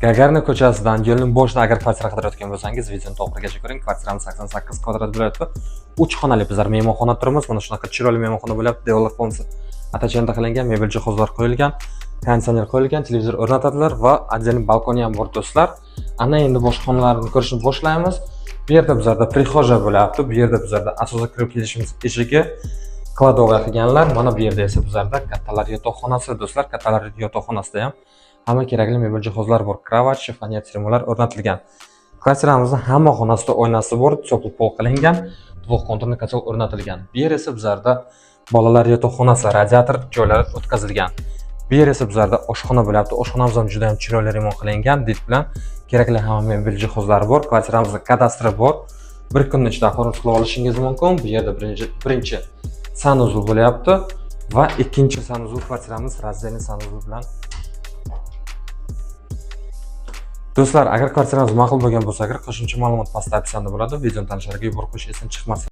Gagarin ko'chasidan yo'lning boshida agar kvartira qidirayotgan bo'lsangiz, videoni to oxirigacha ko'ring. Kvartiramiz 88 kvadrat bo'lyapti. 3 xonali bizlar mehmonxona turamiz. Mana shunaqa chiroyli mehmonxona bo'lyapti. Devorlar полностью отопление qilingan, mebel jihozlar qo'yilgan, konditsioner qo'yilgan, televizor o'rnatadilar va отдельный balkoni ham bor, do'stlar. Ana endi boshqa xonalarni ko'rishni boshlaymiz. Bu yerda bizlarda прихожая bo'lyapti. Bu yerda bizlarda asosiy kirib kelishimiz eshigi, кладовая qilganlar. Mana bu yerda esa bizlarda kattalar yotoqxonasi, do'stlar. Kattalar yotoqxonasida ham hamma kerakli mebel jihozlar bor. Кровать, shifonyer, termolar o'rnatilgan. Kvartiramizni hamma xonasida oynasi bor, теплый pol qilingan, двухконтурный котел o'rnatilgan. Bu yer esa bizlarda bolalar yotoqxonasi, radiator joylari o'tkazilgan. Bu yer esa bizlarda oshxona bo'lyapti. Oshxonamiz ham juda ham chiroyli remont qilingan, did bilan kerakli hamma mebel jihozlari bor. Kvartiramizda kadastri bor. Bir kunni ichida оформить qilib olishingiz mumkin. Bu yerda birinchi санузел bo'lyapti va ikkinchi санузел, kvartiramiz раздельный санузел bilan. Do'stlar, agar kvartiramiz ma'qul bo'lgan bo'lsa, agar qo'shimcha ma'lumot pastda описание da bo'ladi. Videoni tanishlarga yuborib qo'yish esdan chiqmasin.